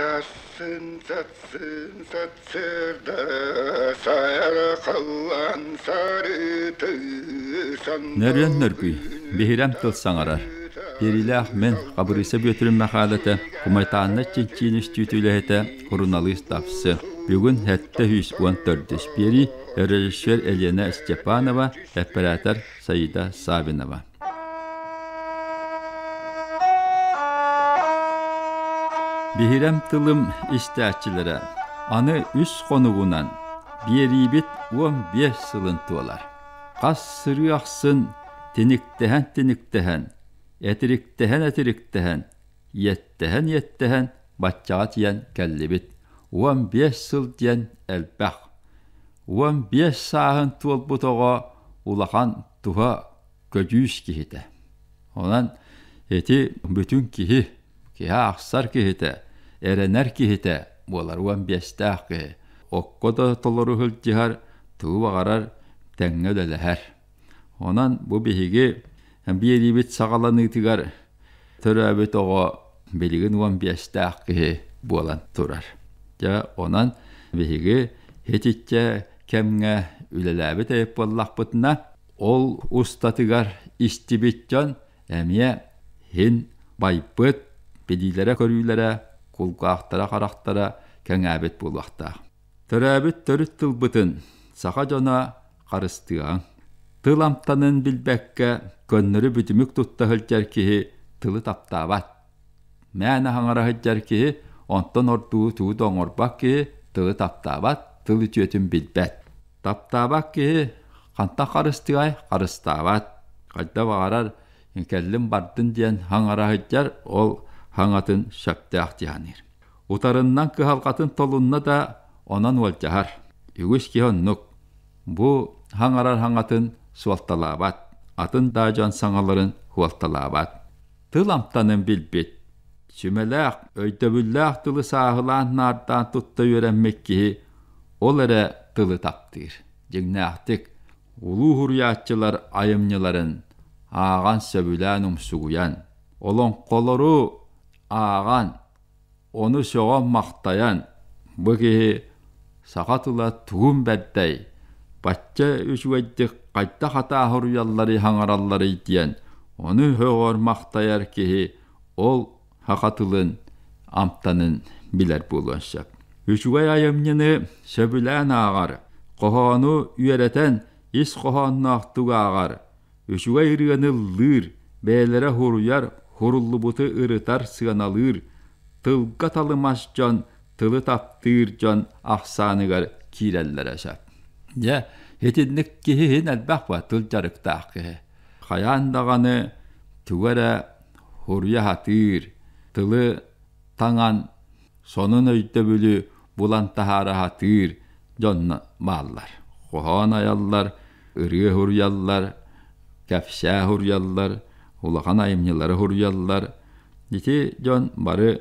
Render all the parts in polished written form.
Сарсын сарсын сарсыарда сайархаллан сарыты Нөрүөн нөргүй, биһирэм тыл саҥарар. Биэриилээх мин Хабырыыса Бүөтүрүн Мэхээлэтэ, Кумайтааннай чинчиин үстүүтү үлэһитэ, суруналыыс Тапсы. Бүгүн 714 биэрии, режиссер Елена Степанова, эппэрээтэр Саида Савинова. Биһирэм тылым истээччилэрэ, аны үс хонугунан биэриибит 15 сылын туолар. Хас сырыы ахсын тиниктэһэн-тиниктэһэн, этириктэһэн-этириктэһэн, иэттэһэн-иэттэһэн баччаҕа тиийэн кэллибит. 15 сыл диэн элбэх. 15 сааһын туолбут оҕо улахан туһа көдьүүс киһитэ. Онон ити бүтүн киһи, киһи аахсар киһитэ, эрэнэр киһитэ буолар 15-тээх киһи. Окко да толору сылдьыһар, тугу баҕарар тэҥҥэ үлэлэһэр. Онон бу биһиги биэриибит саҕаланыытыгар төрөөбүт оҕо билигин 15-тээх киһи буолан турар. Дьэ, онон биһиги итиччэ кэмҥэ үлэлээбит эбит буоллахпытына, Ол устатыгар истибит дьон эмиэ иһин байбыт, билиилэрэ-көрүүлэрэ, кулгаахтара-харахтара кэҥээбит буолуохтаах. Төрөөбүт төрүт тылбытын саха дьоно харыстыаҕыҥ. Тыл амтанын билбэккэ көннөрү бүтүмүк тутта сылдьар киһи тылы таптаабат. Мээнэ хаҥара сылдьар киһи онтон ордугу тугу да оҥорбот киһи тылы таптаабат, тыл үтүөтүн билбэт. Таптаабат киһи хантан харыстыай, харыстаабат. Хайда баҕарар кэллим бардын диэн хаҥара сылдьар, ол хаҥатын сөптөөх дии саныыр. Утарыннан кыһалҕатын толунна да, онон уолдьаһар. Үгүс киһи оннук. Бу хаҥарар хаҥатын суолталаабат, атын да дьон саҥаларын суолталаабат. Тыл амтанын билбит, сүмэлээх, өйдөбүллээх тылы сааһылаан-наардаан тутта үөрэммит киһи ол эрэ тылы таптыыр. Дьиҥнээхтик, улуу суруйааччылар айымньыларын ааҕан сөбүлээн умсугуйан, олоҥхолору ааҕан, ону сөҕөн-махтайан, бу киһи саха тыла тугун бэрдэй, бачча үчүгэйдик хайдах атааһыруйалларый хаҥаралларый диэн ону сөҕөр-махтайар киһи ол саха тылын амтанын билэр буолуон сөп. Үчүгэй айымньыны сөбүлээн ааҕар, хоһоону үөрэтэн ис хоһоонноохтук ааҕар, Үчүгэй ырыаны ыллыыр, бэйэлэрэ суруйар, суруллубуту ырытар, сыаналыыр, тылга талымас дьон, тылы таптыыр дьон ахсааныгар киирэллэрэ сөп. Дьэ, итинник киһи иһин элбэх ба тыл дьарыктаах киһи. Хайаан даҕаны тугу эрэ суруйа сатыыр, тылы таҥан, сонун өйдөбүлү булан таһаара сатыыр дьонно бааллар. Хоһоон айаллар, ырыа суруйаллар, кэпсээ суруйаллар, улахан айымньылары суруйаллар. Ити дьон бары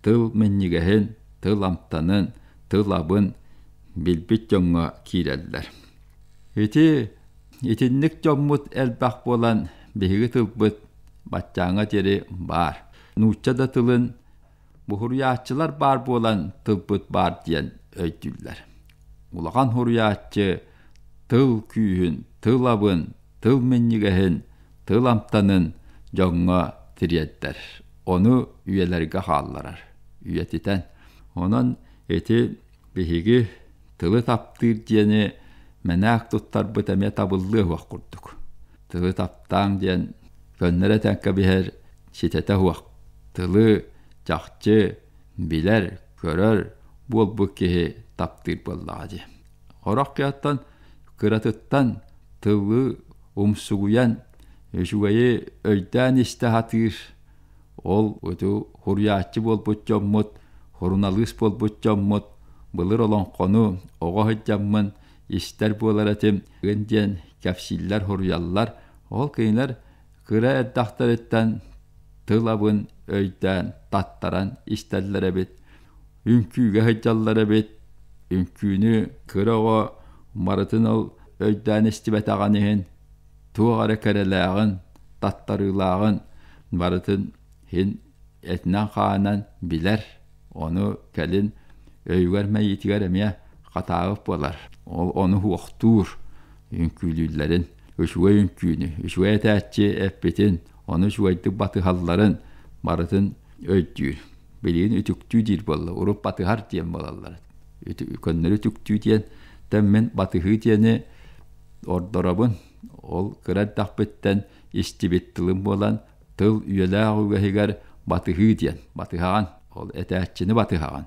тыл минньигэһин, тыл амтанын, тыл абын билбит дьоҥҥо киирэллэр. Ити итинник дьоммут элбэх буолан биһиги тылбыт баччааҥҥа диэри баар. Нуучча да тылын Буһуруйааччылар баар буолан тылбыт баар диэн өйдүүллэр. Улахан суруйааччы тыл күүһүн, тыл абын, тыл минньигэһин, тыл амтанын дьоҥҥо тириэрдэр. Ону үйэлэргэ хаалларар, үйэтитэн. Онон ити биһиги тылы таптыыр диэни мэнээк туттарбыт эмиэ табыллыа суох курдук. Тылы таптааҥ диэн көннөрү этэн кэбиһэр ситэтэ суох. Тылы чахчы билэр, көрөр буолбут киһи таптыыр буоллаҕа дии. Сорох киһиттэн кыратыттан тылы умсугуйан, үчүгэйи өйдөөн истэ сатыыр, ол ити суруйааччы буолбут дьоммут, суруналыыс буолбут дьоммут былыр олоҥхону оҕо сылдьаммын истэр буолар этим диэн кэпсииллэр, суруйаллар. Ол кинилэр Кыра эрдэхтэриттэн тыл абын өйдөөн таттаран истэллэр эбит, үҥкүүгэ сылдьаллар эбит, үҥкүүнү кыра оҕо барытын ол өйдөөн истибэтэҕин иһин туох эрэ кэрэлээҕин, таттарыылааҕын барытын иһин этинэн-хаанынан билэр. Ону кэлин өйүгэр мэйиитигэр эмиэ хатаабыт буолар. Ол ону уохтуур үҥкүүлүүллэрин, үчүгэй үҥкүүнү, үчүгэй этээччи эппитин, ону үчүгэйдик батыһалларын барытын өйдүүр. Билигин үтүктүү диир буолла. Урут батыһар диэн буолаллар. Көннөрү үтүктүү диэн мин батыһыы диэни ордоробун. Ол кыра эрдэхпиттэн истибит тылым буолан тыл үйэлээх үгэһигэр батыһыы диэн батыһаҕын ол этээччини батыһаҕын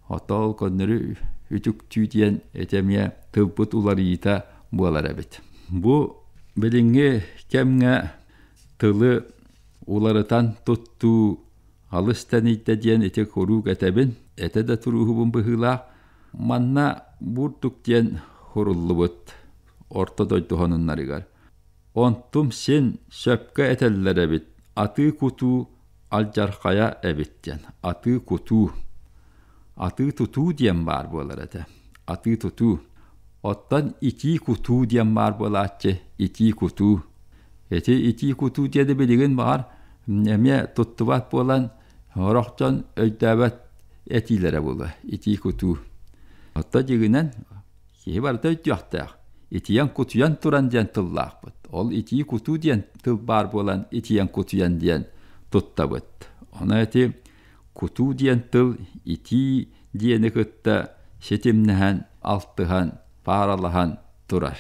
ото ол көннөрү үтүктүү диэн ити эмиэ тылбыт уларыйыыта буолар эбит бу билиҥҥи кэмҥэ тылы уларытан туттуу алыс тэнийдэ диэн ити куруук этэбин этэ да турууһубун быһыылаах манна бурдук диэн суруллубут орто дойду сонуннарыгар Онтум син сөпкө этэллэр эбит, атыы-кутуу алдьархайа эбит диэн. Атыы-кутуу. Атыы-тутуу диэн баар буолар этэ. Атыы-тутуу. Оттон итии-кутуу диэн баар буолааччы, итии-кутуу. Ити итии-кутуу диэни билигин баҕар эмиэ туттубат буолан, сорох дьон өйдөөбөт этиилэрэ буолуо. Итии-кутуу. Оттон дьиҥинэн Киһи барыта өйдүөхтээх. Итийэн-кутуйан туран диэн тыллаахпыт. Ол итии-кутуу диэн тыл баар буолан итийэн-кутуйан диэн туттабыт. Ону ити кутуу диэн тыл итии диэни кытта ситимнэһэн, алтыһан, пааралаһан турар.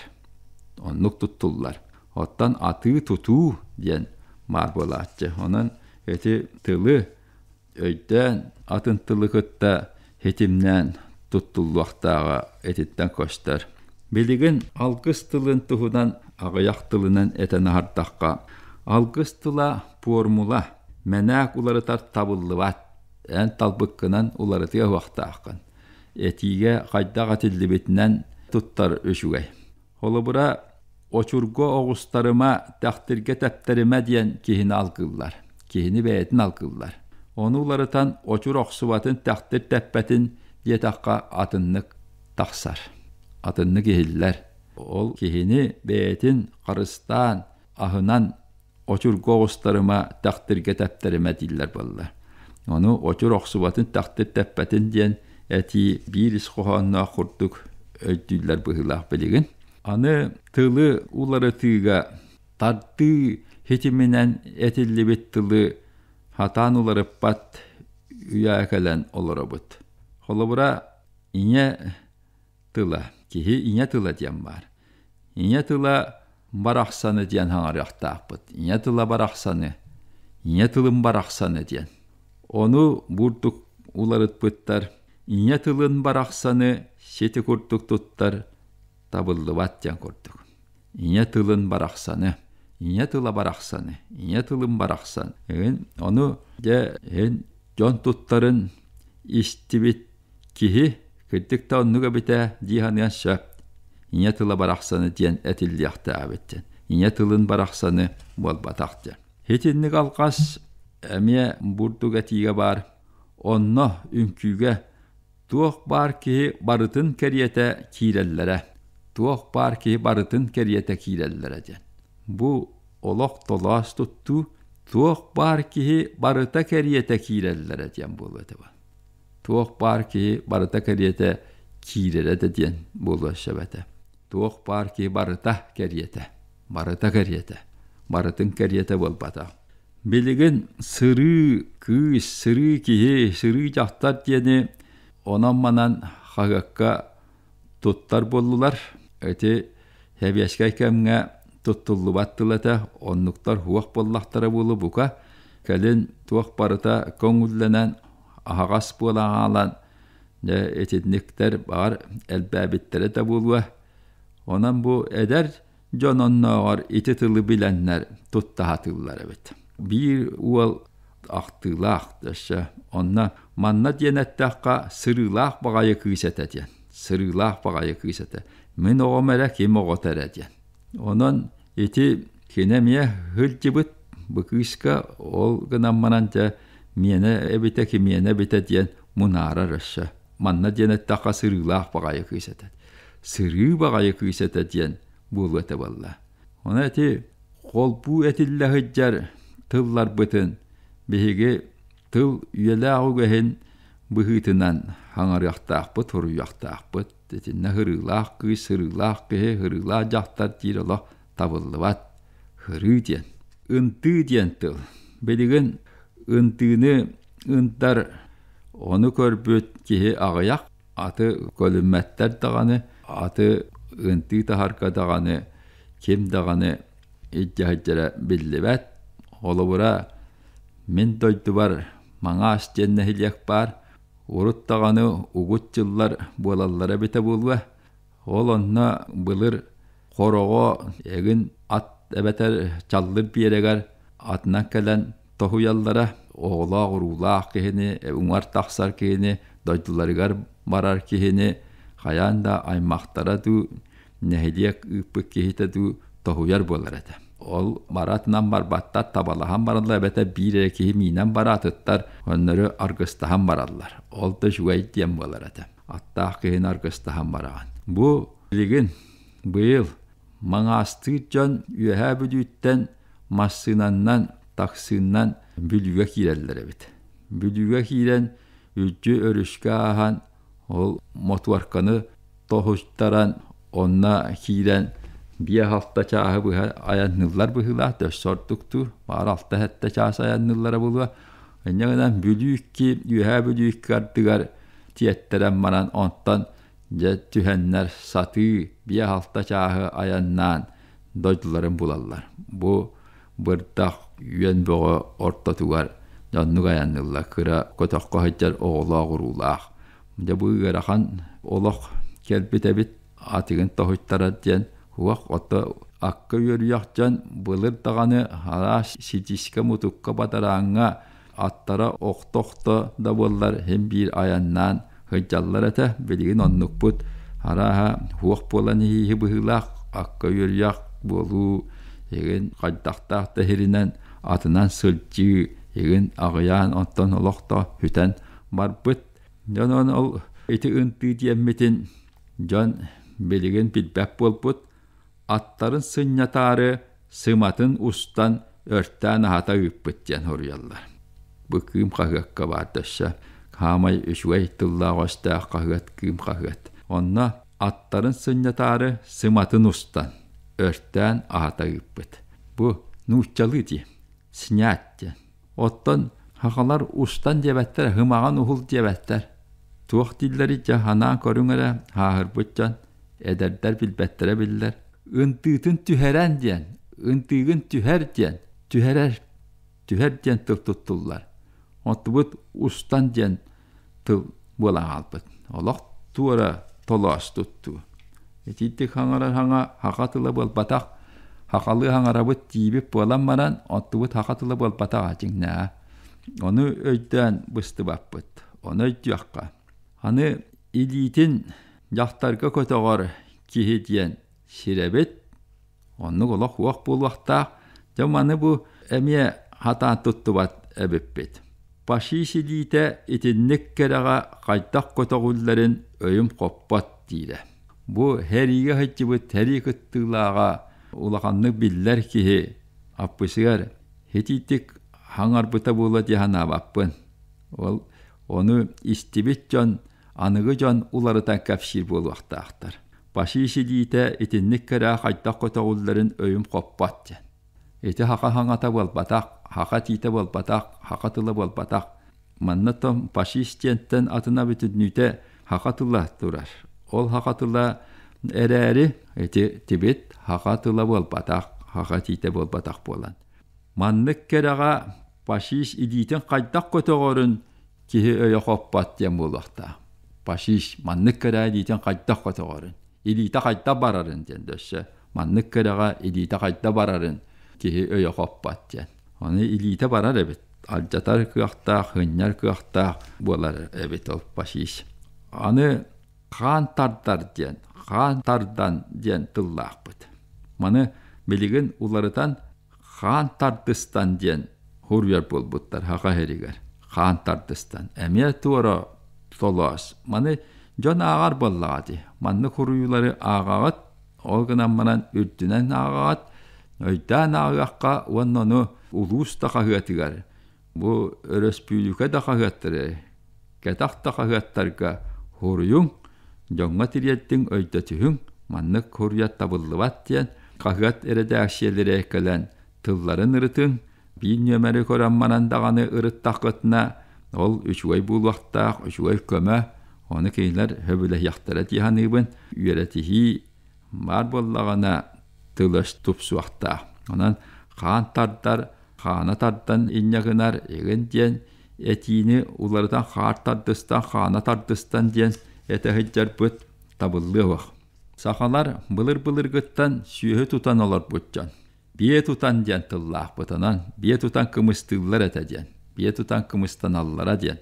Оннук туттуллар. Оттон атыы-тутуу диэн баар буолааччы. Онон ити тылы өйдөөн атын тылы кытта ситимнээн туттуллуохтааҕа ититтэн көстөр. Билигин алгыс тылын туһунан аҕыйах тылынан этэн аһардахха, алгыс тыла пуормула, мэнээк уларытар табыллыбат, эн талбыккынан уларытыа уохтааххын. Этиигэ хайдах этиллибитинэн туттар үчүгэй. Холобура, очурга оҕустарыма, тэхтиргэ тэптэримэ диэн киһини алгыыллар. Киһини бэйэтин алгыыллар. Ону уларытан очур охсубатын, тэхтир тэппэтин диэтэххэ атыннык тахсар. Атыннык иһиллэр. Ол киһини бэйэтин харыстаан, аһынан очурга оҕустарыма, тэхтиргэ тэптэримэ дииллэр буолла. Ону очур охсубатын, тэхтир тэппэтин диэн этии биир ис хоһоонноох курдук өйдүүллэр быһыылаах билигин. Аны тылы уларытыыга тардыы ситиминэн этиллибит тылы сатаан уларыппат үйэ кэлэн олоробут. Холобура, ийэ тыла, киһи ийэ тыла диэн баар. Ийэ тыла барахсаны диэн хаҥарыахтаахпыт. Ийэ тыла барахсаны, ийэ тылын барахсаны диэн. Ону бурдук уларытпыттар. Ийэ тылын барахсаны сити курдук туттар табыллыбат диэн курдук. Ийэ тылын барахсаны, ийэ тыла барахсаны, ийэ тылын барахсан. Ону дьэ дьон туттарын истибит Киһи кырдьык да оннук эбитэ дии саныан сөп. Ийэ тыла барахсаны диэн этиллиэхтээх эбит диэн. Ийэ тылын барахсаны буолбатах диэн. Итинник алҕас эмиэ бурдук этиигэ баар. Онно үҥкүүгэ туох баар киһи барытын кэриэтэ киирэллэрэ. Туох баар киһи барытын кэриэтэ киирэллэрэ диэн. Бу олох толоос туттуу туох баар киһи барыта кэриэтэ киирэллэрэ диэн буолуо этэ. Туох баар киһи барыта кэриэтэ киирэрэ да диэн буолуо сөп этэ. Туох баар киһи барыта кэриэтэ, барыта кэриэтэ, барытын кэриэтэ буолбатах. Билигин сырыы кыыс, сырыы киһи, сырыы дьахтар диэни онон-манан хаһыакка туттар буоллулар. Ити сэбиэскэй кэмҥэ туттуллубат тыл этэ, оннуктар суох буоллахтара буолуо бука. Кэлин туох барыта көҥүллэнэн, аһаҕас буолан хаалан, дьэ итинниктэр баҕар элбээбиттэрэ да буолуо. Онон бу эдэр дьон оннооҕор ити тылы билэннэр тутта сатыыллар эбит. Биир уол ахтыылаах өссө онно манна диэн эттэххэ сырыылаах баҕайы кыыс этэ диэн. Сырыылаах баҕайы кыыс этэ. Мин оҕом эрэ ким оҕото эрэ диэн. Онон ити кини эмиэ сылдьыбыт бу кыыска ол гынан баран дьэ миэнэ эбитэ кимиэнэ эбитэ диэн мунаарар өссө. Манна диэн эттэххэ сырыылаах баҕайы кыыс этэ. Сырыы баҕайы кыыс этэ диэн буолуо этэ буолла. Ону ити холбуу этиллэ сылдьар тылларбытын биһиги тыл үйэлээх үгэһин быһыытынан хаҥарыахтаахпыт, суруйуохтаахпыт. Итиннэ һырыылаах кыыс, сырыылаах киһи, һырыылаах дьахтар диир олох табыллыбат. Һырыы диэн. Ынтыы диэн тыл. Билигин ынтыыны ынтар ону көрбүт киһи аҕыйах, аты көлүммэттэр даҕаны, аты ынтыы таһарга даҕаны ким даҕаны илдьэ сылдьара биллибэт. Холобура, мин дойдубар Маҥаас диэн нэһилиэк баар. Урут даҕаны угут дьыллар буолаллара эбитэ буолуо. Ол онно былыр хороҕо эгин ат эбэтэр чаллыр биэрэгэр атынан кэлэн тоһуйаллара. Оҕолоох-уруулаах киһини, уҥар тахсар киһини, дойдуларыгар барар киһини хайаан да аймахтара дуу, нэһилиэк ыыппыт киһитэ дуу тоһуйар буолар этэ. Ол маратынан барбаттар, табалаһан бараллар эбэтэр биир эрэ киһи миинэн бараатыттар, өннөрү аргыстаһан бараллар. Ол да үчүгэй диэн буолар этэ. Аттаах киһини аргыстаһан бараҕын. Бу билигин быйыл Маҥаастыыр дьон Үөһээ Бүлүүттэн массыынаннан, таксыыннан Бүлүүгэ киирэллэр эбит. Бүлүүгэ киирэн Үлдьү өрүскэ ааһан ол мотуорканы тоһуттаран онно киирэн биэ-алта чааһы быһа айанныыллар быһыылаах, өссө ордуктуу, баҕар алта-сэттэ чаас айанныыллара буолуо. Инньэ гынан Бүлүү икки, Үөһээ Бүлүү икки ардыгар тиэттэрэн баран онтон дьэ түһэннэр сатыы биэ-алта чааһы айаннаан дойдуларын булаллар. Бу бырдах үөн бөҕө ортотугар дьоннук айанныыллар, кыра көтөххө сылдьар оҕолоох-уруулаах. Дьэ бу ыарахан олох кэлбит эбит, атыгын тоһуйтарар диэн уох ото акка үөрүйэх дьон былыр даҕаны араас ситискэ-мутукка бадарааҥҥа аттара охто-охто да буоллар син биир айаннаан сылдьаллар этэ. Билигин оннукпут арааһа суох буолан иһииһи быһыылаах акка үөрүйэх буолуу игин хайдахтаах да сиринэн атынан сылдьыы игин аҕыйаан оттон олох да сүтэн барбыт. Дьон ол ити ынтыы диэммитин дьон билигин билбэт буолбут аттарын сынньатаары сыматын устан өртөөн аһата ыыппыт диэн суруйаллар. Бу Кыым хаһыакка баар өссө хаамай үчүгэй тыллаах-өстөөх хаһыат Кыым хаһыат. Онно аттарын сынньатаары сыматын устан өртөөн аһата ыыппыт. Бу нууччалыы дии, снять диэн. Оттон сахалар устан диэбэттэр, һымаҕын уһул диэбэттэр. Туох дииллэрий дьэ санаан көрүҥ эрэ, һааһырбыт дьон, эдэрдэр билбэттэрэ биллэр. Ынтыытын түһэрэн диэн, ынтыыгын түһэр диэн, түһэрэр, түһэр диэн тыл туттуллар. Оттубут устан диэн тыл буолан хаалбыт. Олох туора толоос туттуу. Итиитик хаҥарар хаҥа саха тыла буолбатах, сахалыы хаҥарабыт тиийбит буолан баран, оттубут саха тыла буолбатах дьиҥнээҕэ. Ону өйдөөн быстыбаппыт. Ону өйдүөххэ. Аны илиитин дьахтарга көтөҕөр киһи диэн сирэбит. Оннук олох уох буолуохтаах. Дьэ маны бу эмиэ хатаан туттубат эбиппит. Паши силиитэ итинник кэрэҕэ хайдах көтөҕүллэрин өйүм хоппот диирэ. Бу сэриигэ сылдьыбыт сэрии кыттыылааҕа улаханнык биллэр киһи аппысыгар итиитик хаҥарбыта буолуо дии санаабаппын. Ол ону истибит дьон аныгы дьон уларытан кэпсиир буолуохтаахтар. Паши силиитэ итинник кэрэ хайдах көтөҕүллэрин өйүм хоппот диэн. Ити саха саҥата буолбатах, саха этиитэ буолбатах, саха тыла буолбатах. Манна том фашист диэнтэн атына бүтүннүүтэ саха тыла турар. Ол саха тыла эрээри ити тибит саха тыла буолбатах, саха этиитэ буолбатах буолан. Маннык кэрэҕэ фашист илиитин хайдах көтөҕөрүн киһи өйө хоппот диэн буолуохтаах. Фашист маннык кэрэ илиитин хайдах көтөҕөрүн, илиитэ хайдах барарын диэн өссө маннык кэрэҕэ илиитэ хайда барарын киһи өйө хоппот диэн. Ону илиитэ барар эбит, алдьатар кыахтаах, ынньар кыахтаах буолар эбит ол фашист. Аны хаан тардар диэн, хаан тардан диэн тыллаахпыт. Маны билигин уларытан хаан тардыстан диэн суруйар буолбуттар саха сиригэр. Хаан тардыстан. Эмиэ туора толоос. Маны дьон ааҕар буоллаҕа дии. Маннык суруйуулары ааҕаҕыт, ол гынан баран үрдүнэн ааҕаҕыт, өйдөөн ааҕыахха уонна ону улуус да хаһыатыгар, бу өрөспүүбүлүкэ да хаһыаттары Кэтэх да хаһыаттарга суруйуҥ, дьоҥҥо тириэрдиҥ, өйдөтүһүҥ, маннык суруйар табыллыбат диэн хаһыат эрэдээксийэлэрэ кэлэн тылларын ырытыҥ, биир нүөмэри көрөн баран даҕаны ырыттаххытына, ол үчүгэй буолуохтаах, үчүгэй көмө, ону кинилэр сөбүлэһиэхтэрэ дии саныыбын. Үөрэтиһии баар буоллаҕына тыл-өс тупсуохтаах. Онон хаан тардар, хаана тардан инньэ гынар игин диэн этиини уларытан хаар тардыстан, хаана тардыстан диэн этэ сылдьарбыт табыллыа суох. Сахалар былыр-былыргыттан сүөһү тутан олорбут дьон. Биэ тутан диэн тыллаахпытынан, биэ тутан кымыстыыллар этэ диэн, биэ тутан кымыстаналлара диэн.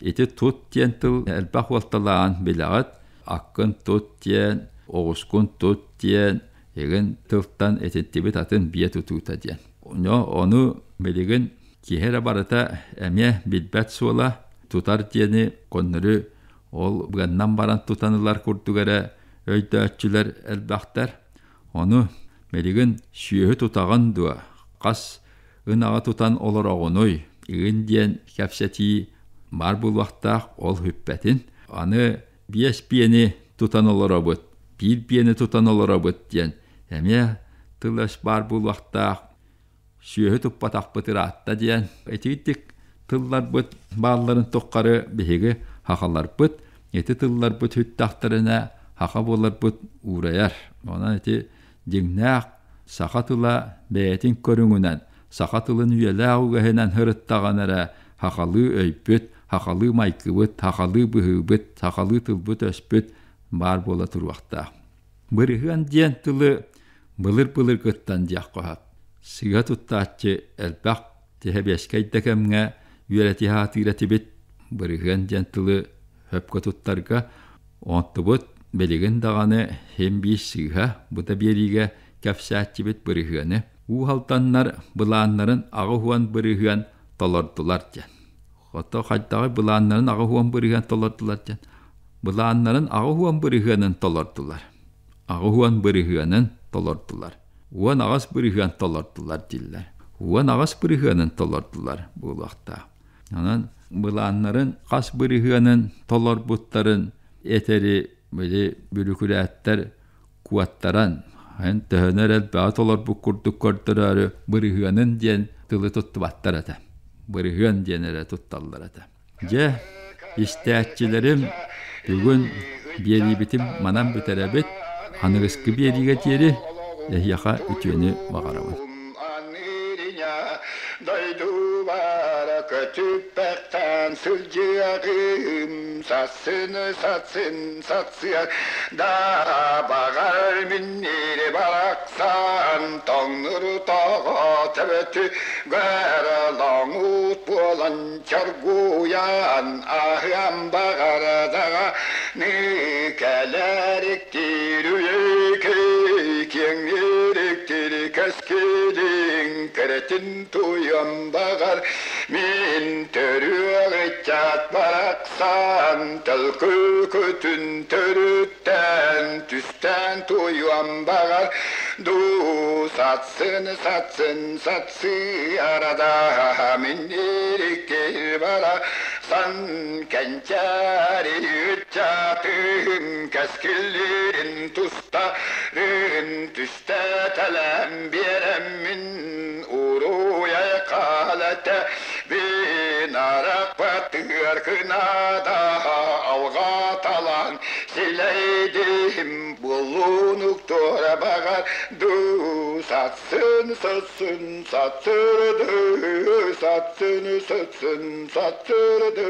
Ити тут диэн тыл элбэх уолталааҕын билэҕит. Аккын тут диэн, оҕускун тут диэн, игин тылтан этиттибит атын биэ тутуута диэн. Ону билигин киһи эрэ барыта эмиэ билбэт суола тутар диэни көннөрү ол быаннан баран тутан ылар курдук эрэ өйдөөччүлэр элбэхтэр. Ону билигин сүөһү тутаҕын дуо, хас ынаҕы тутан олороҕунуй игин диэн кэпсэтии баар буолуохтаах, ол бүппэтин. Аны биэс биэни тутан олоробут, биир биэни тутан олоробут диэн эмиэ тыл-өс баар буолуохтаах. Сүөһү туппатахпыт ыраатта диэн итиитик тылларбыт баалларын туххары биһиги хахаларбыт ити тылларбыт сүттэхтэринэ хаха буоларбыт уурайар. Онон ити дьиҥнээх саха тыла бэйэтин көрүҥүнэн, саха тылын үйэлээх үгэһинэн сырыттаҕына эрэ хахалыы өйбүт, хахалыы майгыбыт, хахалыы быһыыбыт, сахалыы тылбыт-өспүт баар буола туруохтаах. Бырыһыан диэн тылы былыр-былыргыттан диэххэ сөп. Сыыһа туттааччы элбэх тиһэбиэскэй да кэмҥэ үөрэтиһэ сатыыр этибит. Бырыһыан диэн тылы сөпкө туттарга онтубут билигин даҕаны син биир сыыһа бу да биэриигэ кэпсээччибит бырыһыаны. Уу Алтаннар былааннарын 80% толордулар диэн. Ото хайдаҕый былааннарын 80% толордулар диэн. Былааннарын 80 бырыһыанын толордулар. 80 бырыһыанын толордулар. 18 бырыһыан толордулар дииллэр. 18 бырыһыанын толордулар буолуохтаах. Онон былааннарын хас бырыһыанын толорбуттарын этэри били бүрүкүрээттэр куоттаран төһөнү эрэ элбэҕи толорбут курдук көрдөрөөрү бырыһыанын диэн тылы туттубаттар этэ. Бырыһыан диэн эрэ тутталлар этэ. Дьэ, истээччилэрим, бүгүн биэриибитин манан бүтэрэбит. Аныгыскы биэриигэ диэри эһиэхэ үтүөнү баҕарабын. Дойдубара көтүппэхтэн сылдьыаҕым сассыны сацын сацыа да баҕар миннири барахсан тоҥнуру тоҕо төбөтү лоҥут буолан чоргуйан аһыам баҕардаҕа кэлэриктир киэҥнириктир кэскилиҥ кэрэтин туйам баҕар мин төрүөҕүччат барахсан төлкүкүтүн төрүттэн түстээн туйам баҕар ду сатсын сатсын сатсы арада миннириккир бара сан кэнчээри ыччатын кэскиллирин тустарын түстэтэлэм биэрэммин уруйай хаалата бинараппатыгар кынада алҕаталан силэйдим булунук туора баҕар ду сатсын сатсын сатсырды сатсын сатсын сатсырды.